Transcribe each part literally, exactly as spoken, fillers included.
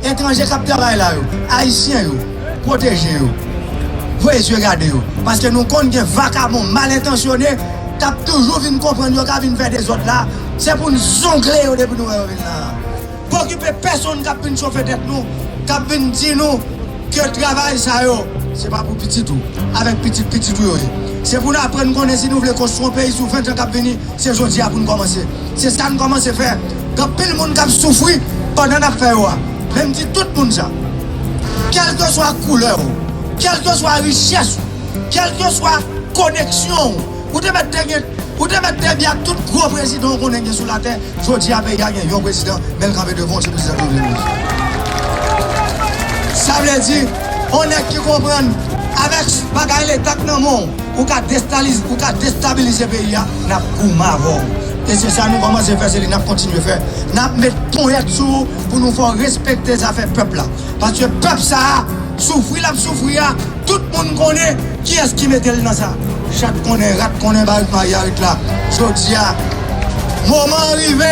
Etranje k ap travay la yo, Ayisyen yo, pwoteje yo. Voye zye gade yo. Paske nou konn gen vakabon mal entansyone k ap toujou vin konprann yo ka vin fè dezòd la. Se pou n zongle yo depi nou wè yo vin la. Pa okipe pèsonn k ap vin chofe tèt nou, k ap vin di nou ke travay sa yo, se pa pou pitit ou, avèk pitit pitit ou yo ye. Se pou n aprann konnen si nou vle konstwi yon peyi sou ven tan k ap vini, se jodi a pou n kòmanse. Se sa n kòmanse fè. Gen anpil moun k ap soufri pandan n ap fè yo a. Men m di tout moun sa. Kèlkeswa koulè w, kèlkeswa richès ou, kèlkeswa koneksyon w, ou te mèt te gen, ou te mèt te byen ak tout gwo prezidan w konnen gen sou latè. Jodi a, peyi a gen yon prezidan, men l kanpe devan w, se prezidan Jovenel Moïse. Sa vle di, yon nèg ki konprann, avèk bagay Leta k nan men w, ou ka destaliz-, ou ka destabilize peyi a, n ap goumen avè w. E se sa nou kòmanse fè, se li n ap kontinye fè. N ap met ponyèt sou ou pou nou fè w respekte zafè pèp la. Paske pèp sa a, soufri l ap soufri a, tout moun konnen kiyès ki mete l nan sa. Chat konnen, rat konnen, barik mayi a ret la. Jodi a, moman an rive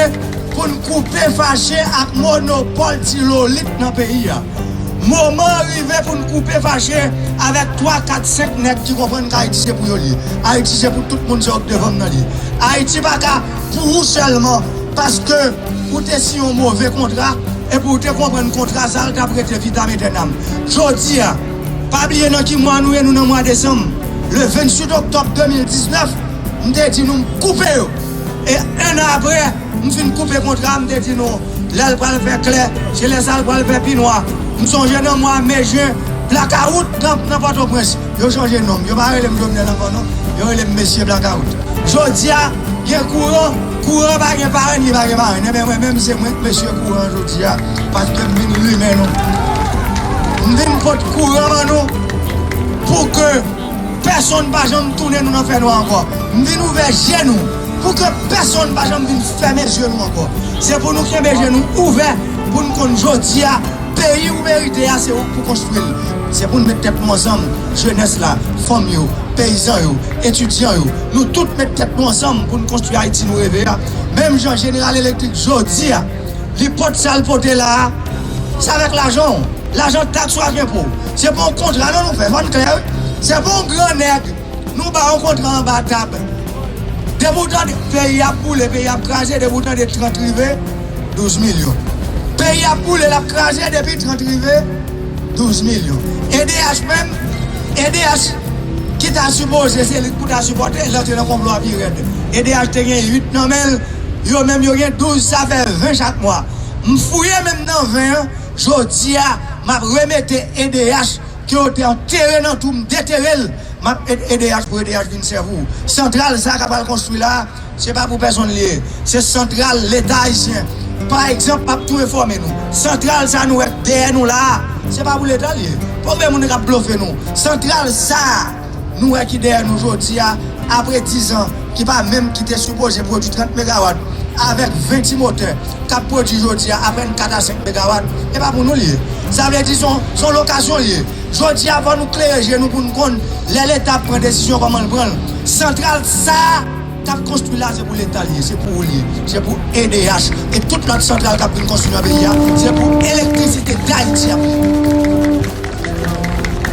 pou n koupe fache ak monopòl ti lolit nan peyi a. Moman an rive pou n koupe fache avèk twa, kat, senk nèg ki konprann ke Ayiti se pou yo li ye. Ayiti se pou tout moun, se yo k devan m nan li ye. Ayiti pa ka pou ou sèlman, paske ou te siyen yon move kontra, epi ou te konprann kontra sa a, l t ap rete vitam etènam. Jodi a, pa bliye nan ki mwa nou ye, nou nan mwa desanm. Le venntuit oktòb de mil diznèf, m te di nou m koupe yo. E en an apre, m fin koupe kontra, m te di nou, lè l pral fè klè, se lè sa l pral fè pi nwa. M sonje nan mwa me, jen, blakawout nan, nan Pòtoprens. Yo chanje non m. Yo pa rele m Jovenel ankò non. Yo rele m Mesye Blakawout. Jodi a, gen kouran, kouran pa gen parenn, li pa gen marenn. Enben, mwen menm, se mwen k mesye kouran jodi a, paske m vin limen nou. M vin pot kouran ban nou pou ke pèsonn pa janm tounen nou nan fènwa ankò. M vin ouvè je nou pou ke pèsonn pa janm vin fèmen je nou ankò. Se pou nou kenbe je nou ouvè, pou n konn jodi a, peyi ou merite a, se ou k pou konstwi l. Se pou n met tèt nou ansanm, jenès la, fanm yo, peyizan yo, etidyan yo, nou tout met tèt nou ansanm pou n konstwi Ayiti nou reve a. Menm jan Jeneral Elektrik jodi a, li pot sa l pote la a, se avèk lajan w, lajan taks ou ak enpo w. Se pa yon kontra non nou fè, fò n klè wi. Se pa yon gran nèg nou ba yon kontra anba tab. Depi w tande peyi ap boule, peyi ap kraze, depi w tande trant rive, douz milyon. Peyi ap boule, l ap kraze depi trant rive, douz milyon. E D H menm, E D H ki ta sipoze se li k pou ta sipòte, l antre nan konplo a pi rèd. E D H te gen uit nan men l, yo menm yo gen douz, sa fè ven chak mwa. M fouye menm nan ven an, jodi a, m ap remete E D H ke yo te antere nan twou, m detere l. M ap ede E D H pou E D H vin sèvi w. Santral sa a k ap al konstwi la a, se pa pou pèsonn li ye. Se santral Leta ayisyen. Pa egzanp, m ap tou enfòme nou. Santral sa a nou wè dèyè nou la a, se pa pou Leta li ye. Pa okipe moun k ap blofe nou. Santral sa a nou wè ki dèyè nou jodi a, apre diz an, ki pa menm, ki te sipoze pwodui trant megawat, avèk ven ti motè k ap pwodui jodi a apèn kat a senk megawat, e pa pou nou li ye. Sa vle di se yon, se yon lokasyon li ye. Jodi a, fò nou klere je nou pou n konn lè Leta ap pran desizyon, kòman l pran l. Santral sa a k ap konstwi la, se pou Leta li ye, se pou ou li ye, se pou E D H. E tout lòt santral k ap vin konstwi nan peyi a, se pou Elektrisite Dayiti ap ye.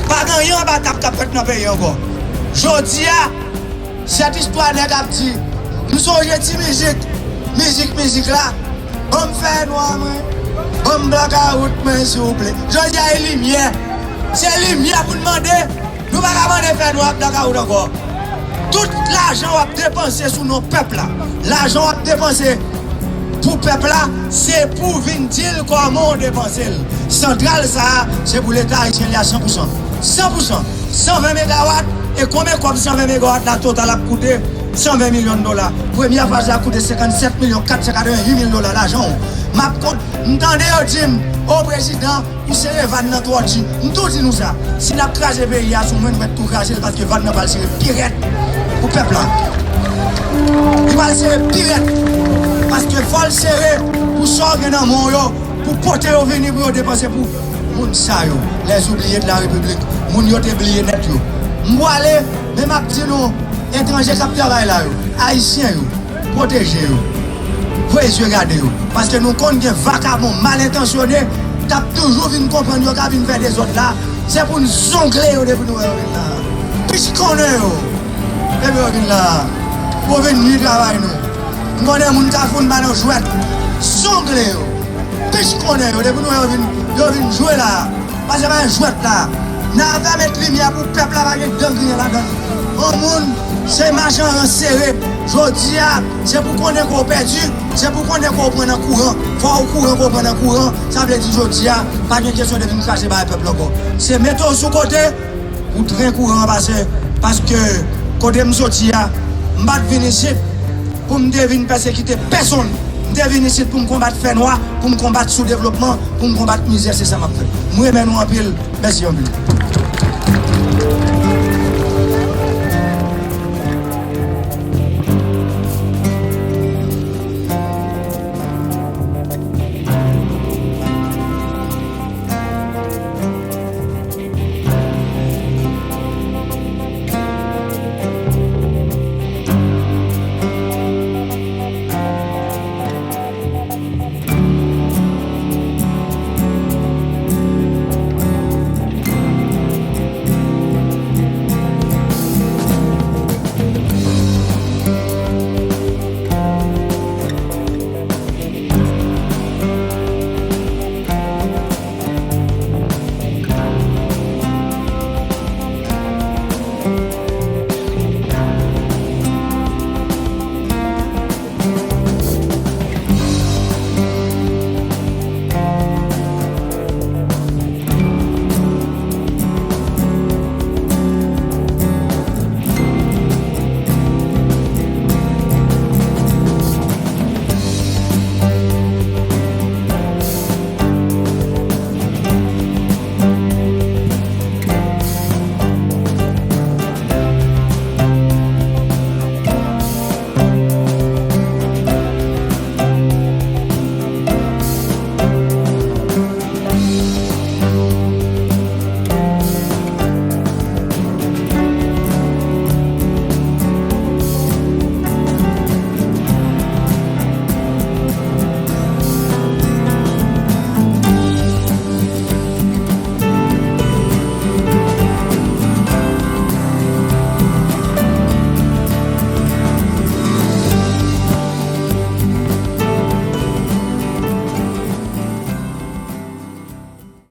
Pa gen anyen anba tab k ap fèt nan peyi a ankò. Jodi a, sèt istwa nèg ap di, m sonje ti mizik, mizik, mizik la, ban m fènwa mwen, ban m blakawout mwen, silvouplè. Jodi a, e limyè. Se limyè pou n mande. Nou pa ka mande fènwa ak blakawout ankò. Tout lajan w ap depanse sou non pèp la, lajan w ap depanse pou pèp la, se pou vin di l kòman w depanse l. Santral sa a, se pou Leta ayisyen li a san pou san. San pou san. San ven megawat, e konbyen kòb san ven megawat la Total ap koute? San ven milyon dola. Premyè faz la koute senkannsèt milyon kat san katrevenhuit mil dola lajan w. M ap kont, m tande yo di m, o prezidan, ou sere vàn nan twò di. M tou di nou sa. Si n ap kraze peyi a sou mwen, nou mèt tou kraze l, paske vàn nan pral sere pi rèd pou pèp la. Li pral sere pi rèd. Paske fò l sere pou sa w gen nan men w yo, pou pote yo vini pou yo depanse pou moun sa yo, les oubliés de la République, moun yo te bliye nèt yo. M pwale, men m ap di nou, etranje k ap travay la yo, ayisyen yo, pwoteje yo. Voye zye gade yo. Paske nou konn gen vakabon mal entansyone t ap toujou vin konprann yo ka vin fè dezòd la, se pou n zongle yo depi nou wè yo vin la. Pich konnen yo depi yo vin la. Pou vin nwi travay nou. M konnen moun Kafou n pa nan jwèt. Zongle yo. Pich konnen yo depi nou wè yo vin, yo vin jwe la. Pase pa jwèt la. N a fè met limyè pou pèp la pa gen dan griyen ladan l. Yon moun se machan ran sere. Jodi a, se pou konnen ke w pèdi, se pou konnen ke w pran nan kouran. Fò w kouran ke w pran nan kouran. Sa vle di jodi a, pa gen kesyon de vin krache bay pèp la ankò. Se mete w sou kote pou tren kouran an pase. Paske kote m soti a, m pa t vin isit pou m te vin pèsekite pèsonn. M te vin isit pou m konbat fènwa, pou m konbat soudevlopman, pou m konbat mizè, se sa m ap fè. M renmen nou anpil. Mèsi anpil.